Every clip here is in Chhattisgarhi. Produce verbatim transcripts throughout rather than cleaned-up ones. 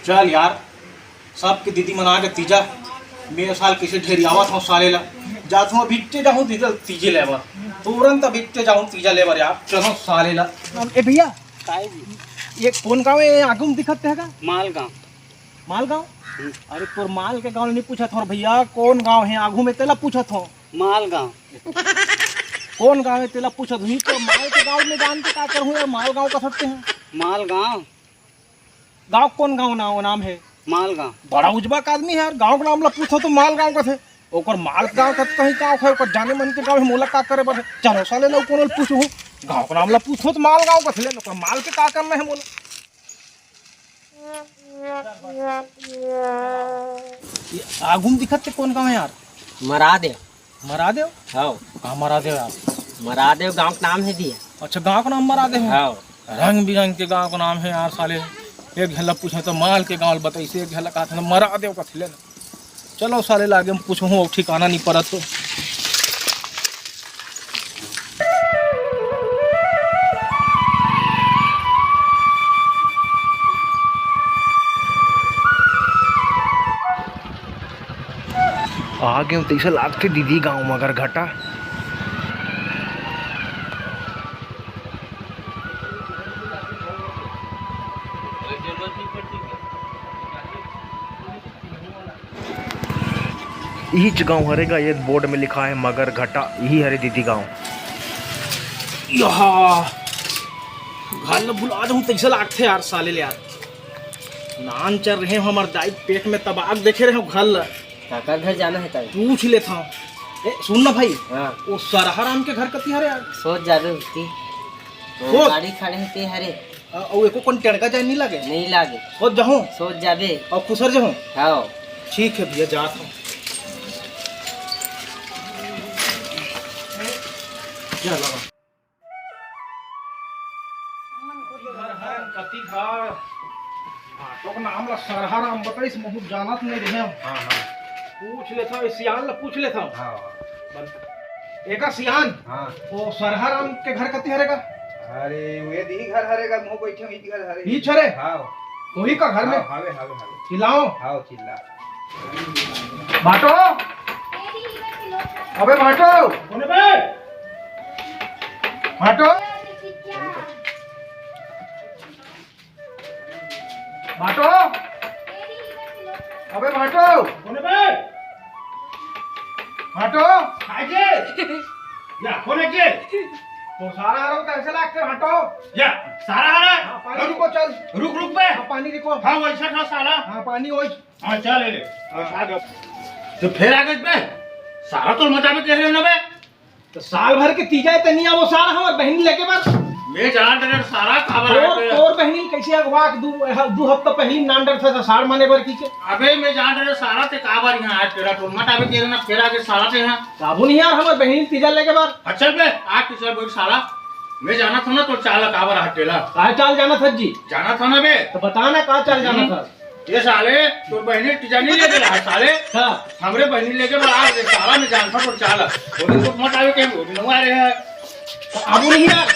चल यार, सबके दीदी मन आगे तीजा, मैं साल कइसे ढेरियावत हंव साले ला। जात हंव, अभी ते जाहूं तीजा, तीजे लेबर, तुरंत अभी ते जाहूं तीजा लेबर यार, चलो साले ला। ए भैया, काय जी? ये कोन गांव हे, आगू में दिखत हे का? मालगांव। मालगांव? हम्म। अरे, तोर माल के गांव नहीं पूछत हंव भैया, कोन गांव हे आगू में, तेला पूछत हंव। मालगांव। कोन गांव हे, तेला पूछत हंव। तोर माल के गांव में जान के का करहूं यार, मालगांव कथस ते। मालगांव। गांव कोन गांव ना, वो नाम हे? मालगांव। बड़ा उजबक आदमी हे यार, गांव के नाम ला पूछो तो मालगांव कथे। ओकर माल के गांव कथे, कहीं गांव हे, ओकर जाने मन के गांव हे, मोला का करे बर हे? चलो साले ला कोनो ल पूछहूं, गांव के नाम ला पूछो तो मालगांव कथे, ले ओकर माल के का करना हे मोला? ये आगू में दिखत हे कोन गांव हे यार? मरादेव। मरादेव? हाव। कहाँ मरादेव यार? मरादेव गांव के नाम हे दिया। अच्छा, गांव के नाम मरादेव हे? हाव। रंग बिरंग के गांव के नाम हे यार साले। एक झन ला पूछे तो माल के गांव ल बताइस, एक झन ला कहा था मरादेव कथे, ले ना। चलो साले ला आगे में पूछहूं, अउ ठिकाना नहीं परत तो। आगे में तइसे लागथे दीदी गांव मगरघटा। इहीच गांव हरे गा, ये बोर्ड में लिखा हे मगरघटा, इही हरे दीदी गांव। यहाँ घर ल भुला जाहूं तइसे लागथे यार साले ले यार। नान चर रहे हो हमर दाई पेट में तबाक देखे रहे हो घर ल। काकर घर जाना हे तब? पूछ लेथंव। ए, सुन ना भाई, हाँ। वो सरहा राम के घर कति हरे यार? सोच जाबे उठती। वो सोच। गाड़ी खड़े हे ते हरे। अ, अउ एको कोन टेड़का जाए नहीं लागे? नहीं लागे। सोच जाहूं? सोच जाबे। अउ खुसर जाहूं? हाव। ठीक हे भैया, जात हंव। जा लगा। घर हर कति घर? हाँ, तो नाम ला सरहा राम बताइस, महूं जानत नहीं रहेंव। हाँ, हाँ। पूछ लेथंव, सियान ला पूछ लेथंव। हाँ। बन-, एका सियान, हाँ। वो सरहा राम के घर कति हरे का? अरे, वो ये दीही घर हरे का, महूं बइठे हंव, इही घर हरे। इहीच हरे? हाँ। वही का घर में? हाँ, हावे, हावे, हावे। चिल्लाओ। हाँ, चिल्ला। भाटो! अबे भाटो! कोन बे? भाटो! भाटो! अबे भाटो! कोन बे? भाटो! काय के? या, कोन हे के? तो सारा हरो कैसे लागथे भाटो? या, सारा हरा? हाँ, पानी रुको, चल। रुक, रुक बे। हाँ, पानी रुको। हाँ, वैसा था साला। हाँ, पानी वही। हाँ, चल, ले ले। हाँ। आ गया। तो फेर आ गए बे। सारा तो मजा में कह रहे हो ना बे। तो साल भर के तीजा हे, ते नहीं आवो सारा हमर बहिनी लेके बर। मैं जान डरे सारा काबर तोर, आए बे। तोर बहिनी कैसे अगवा के दू, दू हफ्ता पहली नान डरथे सार माने बर की के। अबे मैं जान डरे सारा ते काबर यहाँ आए तेरा टोल मत आवे तेरे ना फेर आगे सारा ते यहाँ। काबू नहीं यार हमर बहिनी तीजा लेके बर। अच्छा बे, आज तो चल बोल सारा। मैं जाना था ना तो चाल काबर हाथ टेला। काय चाल जाना था जी? जाना था ना बे। तो बता ना का चाल जाना हम्म। था? ये साले, तोर बहिनी तीजा नहीं लेके रहा साले। हाँ। हमरे बहिनी लेके बड़ा आ गए, साला मैं जानता तो चाला। बोले तो मत आवे के, बोले नहीं आ रहे हैं। तो अब नहीं यार,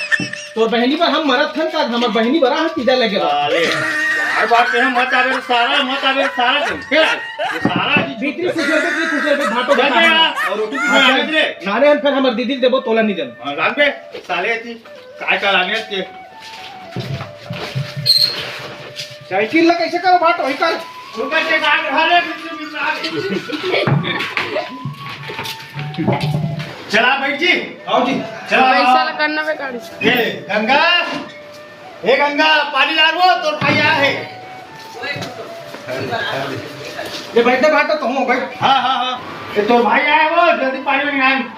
तोर बहिनी पर हम मरत थन का, हमर बहिनी बड़ा हम तीजा लेके बा। साले, हर बात पे हम मत आवे साला, मत आवे साला तुम। क्या? ये साला जी भीतरी खुश हो, भीतरी खुश हो, भाटो जा बता बे हम। यार, और रोटी भी हाँ, बना चल। ले रे। नाने हम फिर हमर दीदी देबो, तोला नहीं देन। हाँ, लाग बे, साले जी, काय चलाने के? साइकिल ला कैसे करो भाटो, ही कर। ऊपर से काट, अरे, बिल्कुल, बिल्कुल, आ गई। चला बैठ जी। आओ जी। चला, पैसा आओ। ला करना बे गाड़ी। ये ले, गंगा, ए गंगा, पानी ला वो, तोर भाई आया है। ले बैठ दे, बैठ तो, तुम बैठ। हाँ, हाँ, हाँ। ये तोर भाई आया वो, जल्दी पानी वानी आन।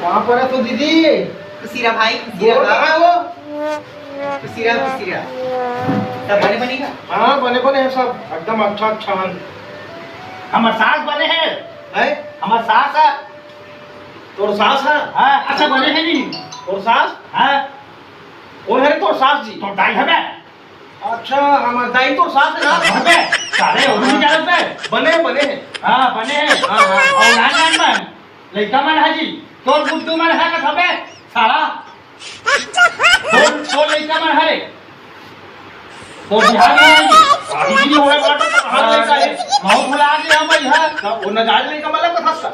कहाँ पर है तू दीदी? खुशी रहा भाई, खुशी रहा। कहाँ है वो? खुशी रहा, खुशी रहा। सब बने बने का? हाँ, बने बने हैं सब, एकदम अच्छा, अच्छा है। हमार सास बने हैं। हैं? हमार सास है। तोर सास है? हाँ, अच्छा बने हैं नहीं। तोर सास? हाँ। कौन है रे तोर सास जी? तोर दाई है बे। अच्छा, हमार दाई तोर सास है ना? हाँ बे, सारे और भी जानत बे। बने, बने हैं। हाँ, बने हैं। हाँ, हाँ। और नान नान बन, लइका मन है जी। तोर गुड्डू मन हे कथबे, साला। तोर, तोर लइका मन हरे। तोर बिहार में आए जी। अभी भी होए बाटो तो कहाँ लइका हे? महूँ भुला गे हम यहाँ। तो वो नजारे लइका मन ला कथस का?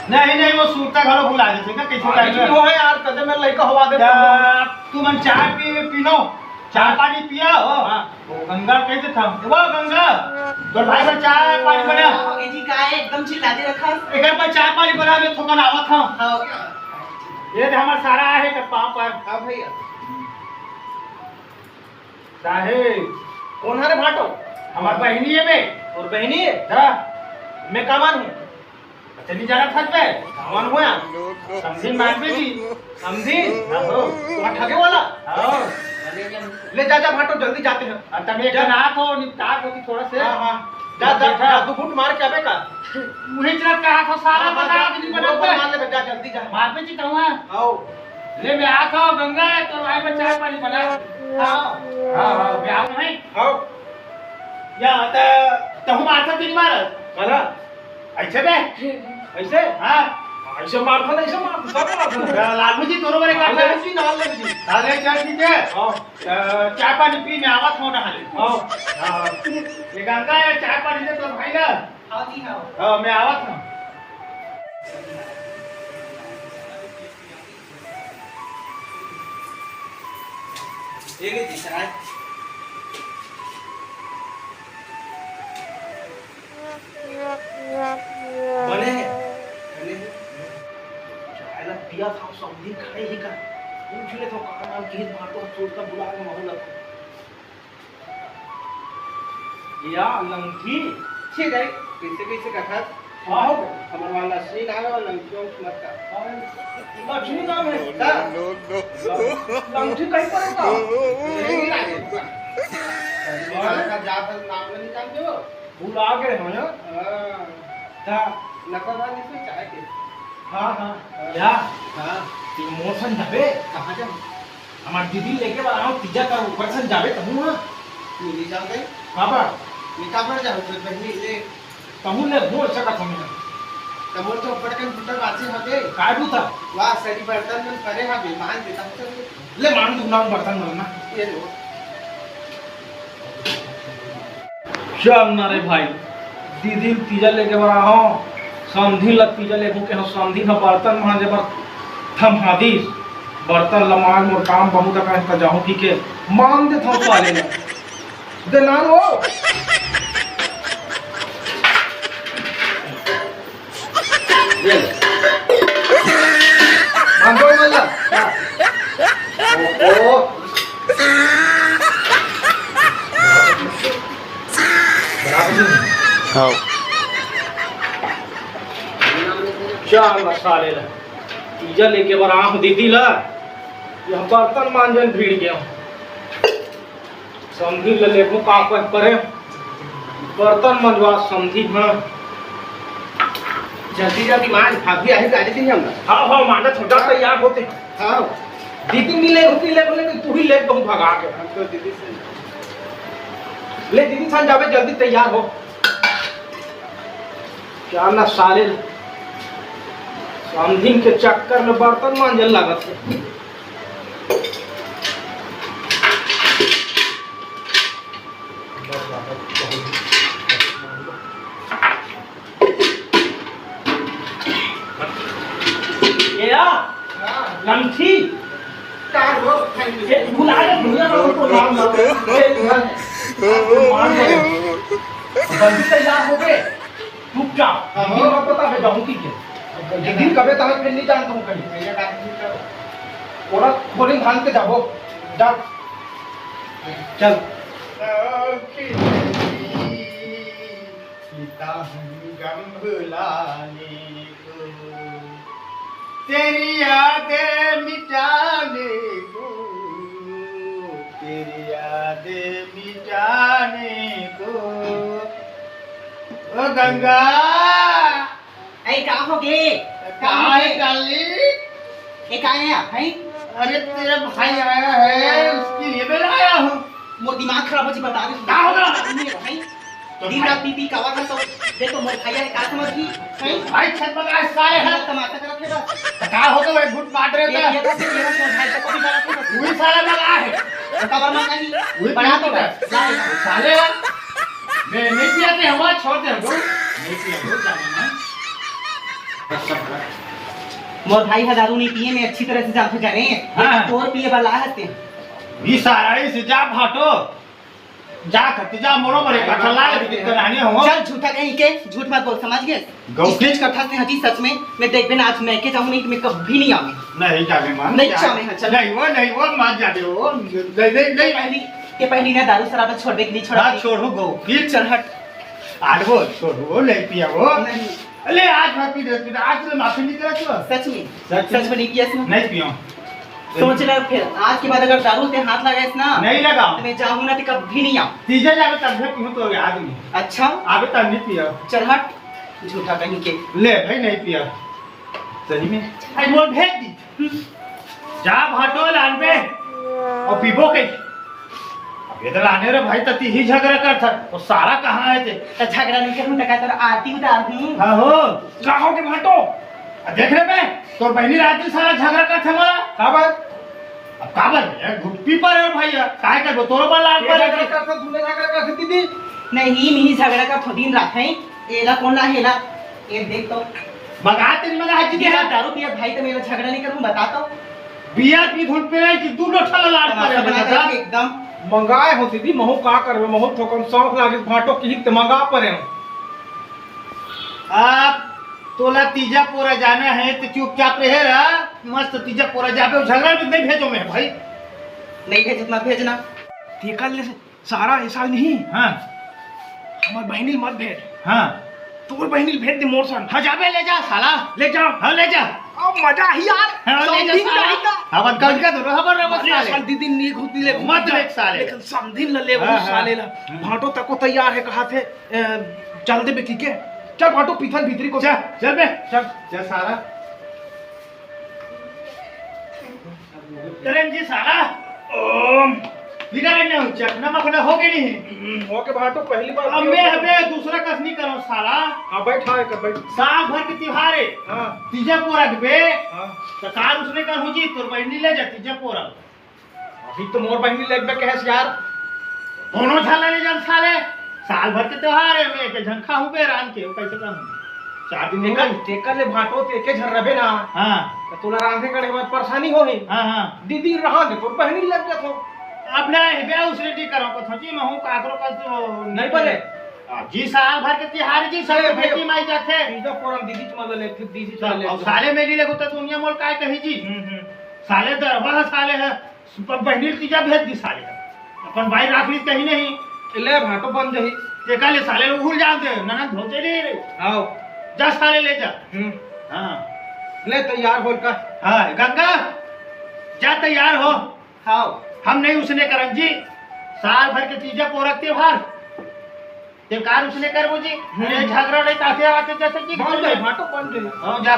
नहीं, नहीं, वो सुरता घलो भुला जथे का, कैसे अभी टाइम भी है? होए यार, कदे में लइका होवा दे। ता, तू मन चाय पी, पीनो। चाय पानी पिया हो? हाँ। वो गंगा कह देथंव, "ए वो गंगा, तोर भाई बर चाय पानी बना।" हाँ, ए जी, का है? एकदम चिल्ला दे रखा है। एकर बर चाय पानी बना, मैं थोकन आवत हंव। हाँ। ये दे हमर सारा आहे कर पाँव पर। हाँ भैया। साहेब। कौन हरे भाटो? हमर बहिनी हे बे। तोर बहिनी हे? हाँ। मैं का मानहूँ? अच्छा, नहीं जाना था बे? कौन हुआ? समधी मानबे जी। समधी? हाँ, हो। वहाँ ठगे वाला? हाँ। ले जा, जा, भाटो, जल्दी जाते हैं। अब तब एक जा। रात हो, निपटा को थोड़ा से। हाँ, हाँ। जा, जा, बैठा। जा, दो घूंट मार के आबे का? वही चलत कहा था, सारा हाँ, हाँ, बता जा। के नहीं वो बना तो पाए। मार ले, जा, जल्दी जा। मार पे जी कहूँ, हाँ। आओ। ले, मैं आता हूँ, गंगा, तो भाई में चाय पानी बना। हाँ। हाँ, हाँ, मैं आऊँ, नहीं? आओ। या, त-, तहु मारता तीन मार। काला? ऐसे बे? ऐसे? हाँ। ऐसे मारता ना, ऐसे मारता, सब मारता ना। या, लालू जी, दोनों बड़े काट लालू जी, नाल लालू जी। अरे, चल, ठीक है। हाँ। अ, चाय पानी पी, मैं आवत हूँ ना हाले। हाँ। हाँ। ये गंगा है, चाय पानी दे तो भाई ना। हाँ जी, हाँ। हाँ, मैं आवत हूँ। ये ले जी, चाय। बने हे? बने हे? चाय ला पिया था, सब दिन खाए ही का। पूछ ले तो का नाम की बात, तो छोड़ का बुला के माहौल रखो। या लंगठी? छे दाई, कैसे, कैसे कथा? का हो? हमर वाला असली नाम हे, लंगठी उंगठी मत कर। असली नाम हे? का? लंगठी कहीं पर होता? यही लागे। का जात नाम नहीं जानते हो? भुला गे हो ना? हाँ। ता नकल वाली से चाय के। हाँ, हाँ। हाँ। या? हाँ। तैं मोर संग जाबे? कहाँ जाऊँ? हमर दीदी लेके बर आहूँ, तीजा का ऊपर संग जाबे तहूँ, हाँ? मिली जाओ गई। बाबा। मैं काबर जाऊँ, तो बहनी ले। तहूँ ले, मोर सकत हूँ मैं। तो मोर तो पटकन बुता बाचे हबे। काय बुता? वाह, सरी बर्तन मन परे हबे, मान देता हूँ तो। ले, मान दूँ ना बर्तन मन ना। ये लो। चल ना रे भाई, दीदी ल तीजा लेके बर आहूँ, समधी ल तीजा लेके के हूँ, समधी ह बर्तन मांजे बर थम्हा दिस। बर्तन ल मांज, मोर काम बहुत अकन, त जाहूँ पी के मांज देथव साले ल। दे नान हो। ये ले। बांधो ये वाला। ओहो। हाँ। चल ना साले ला। तीजा लेके बर आहूँ दीदी ला। ये बर्तन मांजन भीड़ गया हूँ। समधी ल लेबो का कोई परे, बर्तन मंजवा समधी। हाँ। जल्दी जल्दी मांज, भाभी आही गाड़ी से ही हम। हाँ, हाँ, मांजा छोटा तैयार होते। हाँ। दीदी मिले, रुकी ले, बोले कि तू ही ले, बहुत भगा के। हम तो दीदी से ले, दीदी सन जाबे, जल्दी तैयार हो। क्या ना साले, समधिन के चक्कर में बर्तन मांजन लागत हे। ए या, लंठी। का हो? ये भुला के भुला ना, उनको नाम ना। ये भुला। मान गए। जल्दी तैयार हो गए। चुपचाप। हाँ, दीदी हाँ। मत बता, मैं जाऊँ ठीक है। दीदी कबे तक फिर नहीं जानता हूँ कहीं। भैया, बात नहीं करो। ओरा खोली धान के जाबो। जा। चल। सीता हम गम भुलाने को, तेरी यादें मिटाने को, तेरी यादें मिटाने को। ओ गंगा। ए, का हो गे? का का हो है गे? काली? ए, का है आप, हैं? अरे, तेरा भाई आया है, उसके लिए मैं लाया हूँ। मोर दिमाग खराब हो जी, बता दे। का होगा? नहीं, भाई। दिन रात पी पी कावा करत हो। देख तो मोर भैया हे, का समझ की? हैं? भाई छत बगा साले हे। तमाशा करत हे बस। त का हो गे भाई, घुट मार रहे ये था। ये तो ये तो मोर भाई तक को भी गलत नहीं बस। वही साला बगा हे। तो कबर मार नहीं। वही बड़ा तो बस। साले हे। मैं नहीं पिया थे, हमारा छोड़ दे दो। नहीं पिया दो, जाने ना। मोर भाई ह दारू नहीं पिए, मैं अच्छी तरह से जानथों जाने। हाँ। तोर पिए वाला हते। ये सारा ही से जा भाटो। जा खत्ती जा, मोरो मरे कथा ला लगी, तो रानी हो। चल झूठा कहीं के, झूठ मत बोल, समझ गे? गौ- इसने कथा से हटी सच में, मैं देख बिना आज मैं के जाऊँ नहीं, मैं कभी नहीं आऊँ। नहीं जावे मन, नहीं जा- जावे, हाँ, चल। नहीं वो, नहीं वो, मत जावे वो, नहीं, नहीं, नहीं। पहली, ये पहली ना दारू शराब छोड़ दे कि नहीं छोड़ा? हाँ, छोड़ू गो, फिर चल हट। आडवो, छोड़ू, नहीं पिया वो। नहीं। अरे आज मत पी दे, आज तो माफी नहीं करा तू। सच में? सच में? सच में नहीं पिया इसने? नहीं पियो। सोच ले फिर, आज के बाद अगर दारू ते हाथ लगाइस ना, नहीं लगाओ। तो मैं जाहूँ ना तो कभी नहीं आऊँ। तीजा जावे तब भी पीहूँ तो याद नहीं। अच्छा? आवे तब नहीं पिया। चल हट, झूठा कहीं के। ले भाई नहीं पिया। सही में? आज वो भेज दी। जा भाटो लान पे और पीबो के। अब ये तो लाने रे भाई, तती ही झगड़ा कर था। वो सारा कहाँ है ते? तो झगड़ा नहीं करूँ तो का तोर आरती उतार दूँ? हाँ हो। का हो के भाटो? अब देख रे बे, तोर बहिनी रात दिन सारा झगड़ा करथे मोला। काबर? अब काबर? यार, घुटपी पर है भाई यार। काय करबो? तोरो पर लाग ये पर है। झगड़ा करथे, तूने झगड़ा करथे दीदी। नहीं, मिनी झगड़ा करथों दिन रात है। एला कौन ला हेला? ये देख तो। मगा तेरी मगा हाजी दे। बियर दारू पिया भाई, तो मेरा झगड़ा नहीं करूँ, बता तो। बियर पी धुन पे है कि दू लोटा ला लाड तमाशा पर है बना बता। करके एकदम। मंगाए हो दीदी, महू का करबे, महू थोकन शौक लागे भाटो की हित मंगा परे हो। आप तोला तीजा पोरा जाना है तो चुपचाप रहे रहा, मस्त तीजा पोरा जाबे, झगड़ा में नहीं भेजो मैं भाई। नहीं भेजत मत भेजना। तेकर ले सारा ऐसा नहीं। हाँ। हमार बहिनी मत भेज। हाँ। तोर बहिनी भेज दे मोर संग। हाँ जाबे ले जा साला। ले जा। हाँ ले जा। अब मजा ही यार। हाँ, ले जा समधिन साला। नहीं का। हवन कल का धरो, हवन रमत अरे साले। असल दीदी नी खुद ले मत ले साले। लेकिन समधिन ल ले हाँ, हाँ। साले ला। हम्म। भाटो तको तैयार है कहा थे। ए, चल दे बेटी के। चल भाटो पीथन भीतरी को। चल, चल बे। चल। चल सारा। करें जी सारा। ओम। बिना रहने हो चल, नमक ना हो गई नहीं। हम्म, हो के भाटो पहली बार अब मैं हमें दूसरा कस नहीं करो साला। हाँ, बैठ, हाँ, कर बैठ। साल भर के त्योहार है। हाँ। तीजा पोरा के बे। हाँ। तो कार उसने कर हो जी, तोर बहिनी ले जा तीजा पोरा। अभी तो मोर बहिनी लेगबे कहेस यार। दोनों झन ले जन साले, साल भर के त्योहार है, मैं एक झन खाहूं बे रांध के, वो कैसे करूं? चार दिन तेकर, होई। तेकर ले भाटो, ते एके झन रबे ना। हाँ। तो तोला रांधे करे में परेशानी होही। हाँ, हाँ। दीदी रहा दे, तोर बहिनी लग जाथो। अब ना, हे बे, उसने टी करो को थोची, मैं हूँ काकरो का तो नहीं बने। आ, जी साल भर के त्योहार जी, सब ए, तो भैया। बेटी माई जाथे। तीजा पोरम दीदी तुम्हारे ले, फिर दीदी चल, चले। अब साले मेरी ले को तो दुनिया मोल काय कही जी। हम्म, हम्म। साले दरवा साले है। सुपर बहिनी तीजा भेज दी साले। अपन भाई राख ली कहीं नहीं। ले भाटो बन जाही। ते का ले साले उहुल जान दे, ननद भौजे ले रे। आओ। जा साले ले जा। हम्म। हाँ। ले तैयार होल का। हाँ, गंगा, जा तैयार हो। हाँ। हम नहीं उसने करन जी। साल भर के तीजा पोरक त्योहार। ते कार उसने करबो जी। हम्म। ये झगड़ा नहीं ताके आके जैसे कि बन गए, भाटो बन गए। हाँ, जा।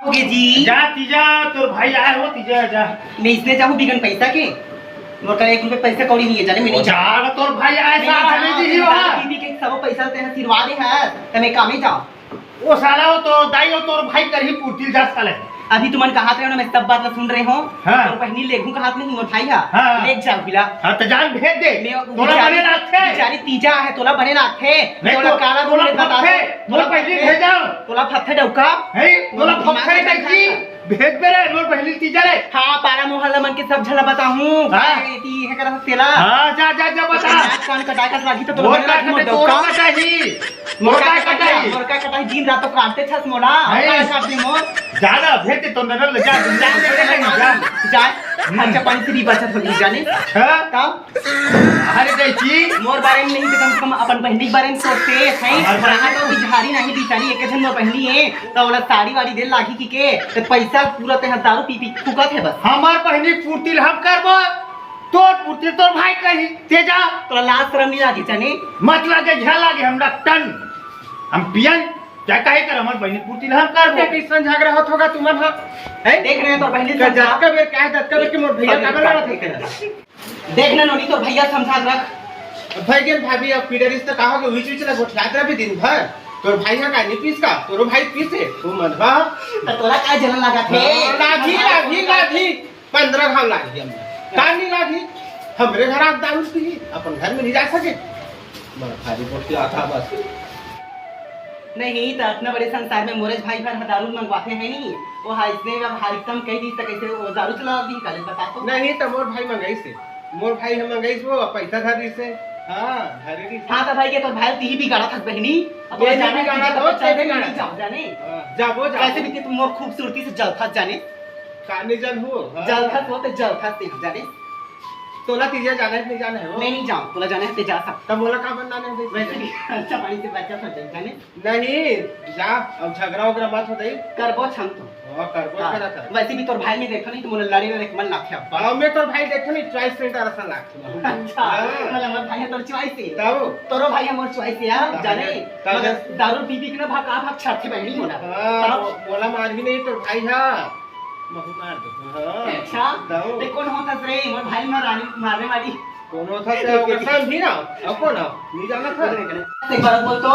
ओके जी। जा, तीजा, तोर भाई आए हो, तीजा, जा। मैं इसने जाहूँ बिगन पैसा के? मोर का एक रुपये पैसा कौड़ी नहीं है, जाने मैं नहीं ओ, जा। जा, तोर भाई आए, मैं सारा नहीं हमें जी जाऊँ, ही हो। दारू पी पी के सब पैसा ते हैं, सिरवा दे हैं, ते मैं काम ही जाऊँ। ओ साला, वो तो दाई, वो तोर भाई कर ही पूर्ति जा साले। अभी तुमन कहात रहे हो ना, मैं सब बात ला सुन रहे हो। हाँ। तोर बहिनी लेगू कहात नहीं, मोर भाई हा। हाँ। लेग जा बिला। हाँ, तो जान भेज दे। मैं वो तोला बेचारी, बने ना थे। बेचारी तीजा है, तोला बने ना थे। नहीं तोला तो, काला तोला दूध में बता फत्थे, दो। मोर बहिनी भेजा। तोला फत्थे डौका। है, तोला दिमाग फत्थे में नहीं की। खा। भेज दे रे, मोर बहिनी तीजा रे। हाँ, पारा मोहल्ला मन के सब झला बताहूँ। हाँ। ए, ती है करा तेला। हाँ, जा, जा, जा, बता। नाक कान कटाए का लागी तो तोला मोर बने का लागी मोर कटे, तोर डौका। का कटाई। मोर का कटाई। मोर का कटाई, दिन रात तो काटते छस मोला। नहीं। का काटते मोर? जा ना, भेज दे तो नरल जा, जा, जा, जा, जा। जा, हम्म। खर्चा पानी से भी बचत होगी जाने। अच्छा। तब? अरे देखी। मोर बारे में नहीं तो कम से कम अपन बहिनी के बारे में सोचते, हैं? हमार बहिनी कहाँ तो बिहारी नहीं बिचारी, एक झन मोर बहिनी है, तो ओला साड़ी वाड़ी दे लागी की के, तो पैसा पूरा ते दारू पी पी फूकत है बस। हमार बहिनी पूर्ति हम करबो, तोर पूर्ति तोर भाई कही, ते जा। तोला लाज शरम नहीं लागी जाने? मत लागे, झा लागे, हमरा टन। हम पियन, क्या काहे कर हमार बहिनी पूर्ति हम करबो। क्या किसन झगड़ा होत होगा तुमन हा? हैं? देख रहे हैं तो बहिनी का समझा। जतका बेर, क्या जतका बेर के मोर भैया सब का एक बेर बात होत नहीं है। करना। देख ना नोनी, तोर भैया समझा रख। अब भाई के भाभी, अब पीड़े रिश्ता का होगे, उहिच उहिच ला गोठियात रहिबे दिन भर। तोर भाई ह का नी पीस का? तोरो भाई पीसे, वो मन बा। त तोला का जलन लागत हे? हाँ, लागी, लागी, लागी। पंद्रह घाव लागी हमला। का नी लागी? हमरे घर आप दारू पी, अपन घर में नी जा सके। बड़ा भारी गोठियात हे बस। नहीं, त अतना बड़े संसार में मोरेच भाई भर ह दारू मंगवाथे हे नी। वो हा इसने अब हर एकदम कह दी त कैसे वो दारू चला दी, काले बता तो। नहीं, त मोर भाई मंगाइस हे। मोर भाई ह मंगाइस, वो पैसा धर दिस हे। हाँ, धरे दिस हे। हाँ, त भाई के तोर भाई तिही बिगाड़त हस बहिनी। अब ये तोला नहीं जाना बिगाड़ा, है, तो वो चल चल दे, बिगाड़ा। नहीं जाओ जाने। हाँ, जाबो, जाबो। वैसे भी कि तुम मोर खूबसूरती से जलथस जाने। का नहीं जानहू? हाँ। जलथस हो त जलथस ते जाने। तोला तीजा जाना है, नहीं जाना है वो? मैं नहीं जाऊँ, तोला जाना है ते जा सकता। तब मोला का बनना है? वैसे भी अच्छा पानी से बचा था जाने। नहीं, जा, अब झगड़ा वगड़ा मत हो दे। करबो छन तो। हाँ, करबो हाँ, करा कर। वैसे भी तोर भाई में देखो नहीं तो मोला लड़े लड़े के मन लाथे अब। हाँ, मैं तोर भाई देखो नहीं, चॉइस सेंटर असन लागथे। अच्छा, हाँ। मतलब मोर भाई है तोर चॉइस है। तब? तोरो भाई है मोर चॉइस है यार, तब जाने? तब? मगर दारू पी पी के ना भाग, आ भाग छाड़थे बहनी मोला। हाँ, तब? मो-, मोला मार भी नहीं तोर भाई है। महू मार दो। हाँ। अच्छा? तब? ते कौन होता रे? मोर भाई मारानी, मारने वाली। कोनो था ते ओकर संग भी ना, अब कौन है? नहीं जाना था। एक बार बोल तो।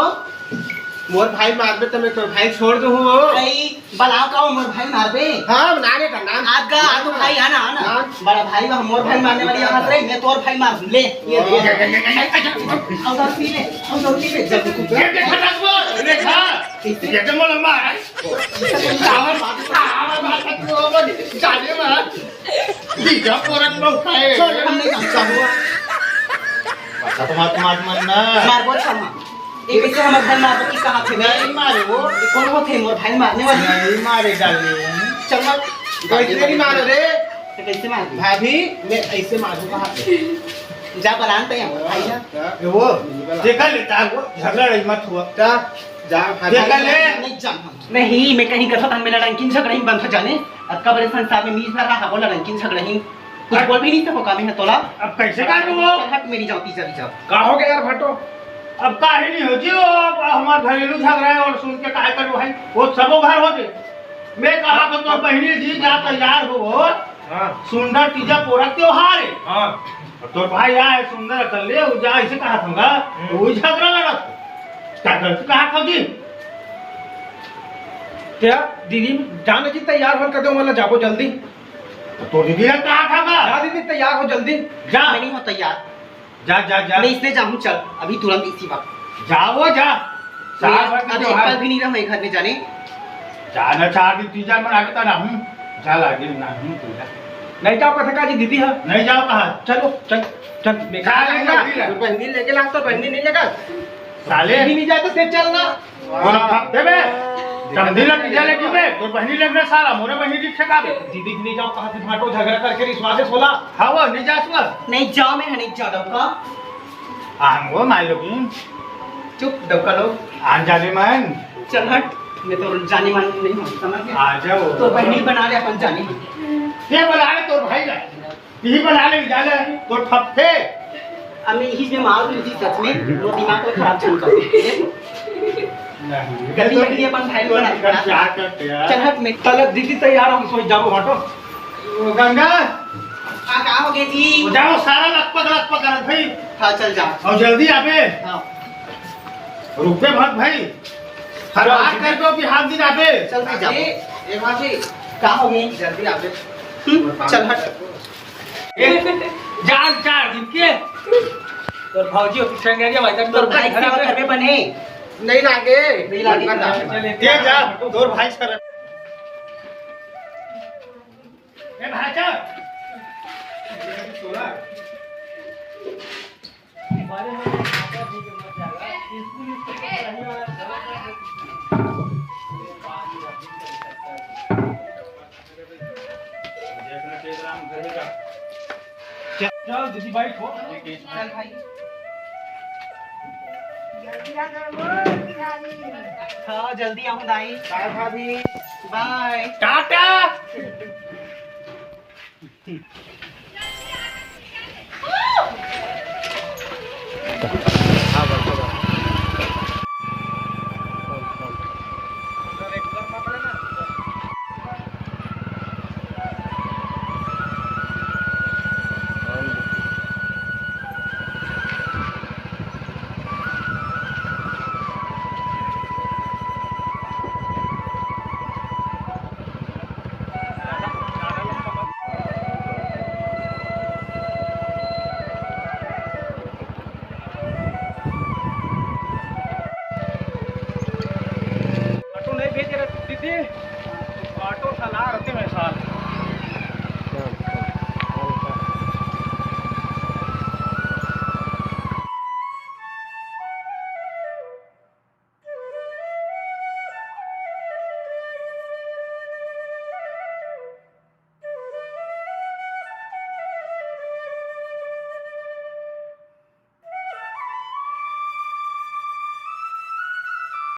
मोर भाई मारबे त मैं तोर भाई छोड़ दूँ हो। भाई, बलाओ का मोर भाई मारबे? हाँ, ना रे का नाम। आज का, आज तो भाई आना, आना। हाँ। बड़ा भाई, वह मोर भाई मारने वाली आवाज रे, मैं तोर भाई मार दूँ, ले, ये, ये, ये। अउर पी ले, अउर पी ले, जब ये देखा था वो, देखा? ये तो मोला मार। चावल भात, चावल भात, तू वो बोल, जाने मार। जीजा पोरक लोग खाए। छोड़, हम नहीं जानता हुआ। बात मत, मत मन ना। मारबो छमा। ये कैसे हमर घर मारबो की कहा थे? नहीं मारे वो। ये कौन होथे मोर भाई मारने वाली? नहीं मारे डार्लिंग। चल मत। कैसे नहीं मारो रे? तो कैसे मार दी? भाभी, मैं ऐसे मारूंगा हाथ में। जा बलान तो यहाँ भाई ना। ये वो, देखा लेता है वो, झगड़ा नहीं मत हुआ। जा, जा, भाभी। देखा ले। नहीं जान हम। नहीं, मैं कहीं कथो था, मैं लड़ंकिन झगड़हिन बनथो जाने। अतका बड़े संसार में मीज भर रहा, वो लड़ंकिन झगड़हिन। कुछ अब बोल भी नहीं सको, काम है तोला। अब कैसे कर दूँ वो? चल हट, मेरी जाओ, तीजा भी जाओ। का हो गया यार भाटो? अब काहे नहीं हो जी, वो अब हमार घरेलू झगड़ा है और सुन के काहे करूँ भाई? वो सबो घर हो जे। मैं कहा तो तोर बहिनी जी जा तैयार हो वो। हाँ। सुंदर तीजा पोरा त्योहार है। हाँ। और तोर भाई आए सुंदर कर ले, वो जा ऐसे कहा था, हम्म। तो वही झगड़ा लड़ा था। क्या गलती कहा था जी? क्या दीदी जान जी तैयार होल कर दे, वाला जाबो जल्दी। तो दीदी ने कहा था ना? जा दीदी, तैयार हो जल्दी। जा। मैं नहीं हूँ तैयार। जा, जा, जा। मैं इसने जाऊँ, चल, अभी तुरंत इसी वक्त। जा वो, जा। मैं साल भर के अब एक त्योहार। पल भी नहीं रहूँ ये घर में जाने। जा ना, चार दिन तीजा मना के ता ना हूँ। जा लागे ना हूँ, तू जा। नहीं जाओ कथा का जी दीदी है। नहीं जाओ कहा। चलो, चल, चल, मैं जा, नहीं जाओ, नहीं जाओ। बहनी लेके ला तो बहनी नहीं लेगा। साले। दीदी नहीं जाए तो फिर चल ना। कौन फक देबे? समझी ला, पीछे ले जीबे, तोर बहिनी लेबे साला, मोरे बहिनी ठीक से गाबे। दीदी के नहीं जाओ, कहाँ से भाटो झगड़ा करके रिश्वास होला। हाँ, वो नहीं जा सुआ। नहीं जाओ, मैं नहीं जा डौका। आन वो माई लोगिन। चुप, डौका लोग। आन जाने मन। चल हट, मैं तो जाने मन नहीं हूँ, समझ गया? आ जाओ। तो बहिनी बना ले अपन जाने मन। ये बना ले तोर भाई का। यही बना ले, जा ले, तो ठप थे। अब मैं यही में मार दूँ जी, सच में, वो दिमाग को खराब चालू कर दे। नहीं, गलती तो लगी अपन भाई को बना कर दिया। क्या करते यार? चल हट, मैं तलब दीदी तैयार, हम सोच जाओ हटो। ओ गंगा। हाँ, का हो गया जी? ओ जाओ, सारा लकपक लकपक करत भाई। हाँ, चल जा। और जल्दी आबे। हाँ। रुकबे मत भाई। हर चल, बात कर दो कि हाथ दिन आबे। चल भाई, जा। ए, ए भाभी, का हो गया? जल्दी आबे। हम्म, चल हट। ए, जान चार दिन के। तोर भौजी होती संगेरिया भाई, तोर तोर भाई भाई सेवा करबे बने। नहीं लागे। नहीं लागे। चले, ते जा, तोर भाई सर। ए भाचा। चल दीदी, बैठ हो। चल भाई। जल्दी आ जाओ, हाँ, जल्दी आऊँ दाई। बाय भाभी। बाय। टाटा।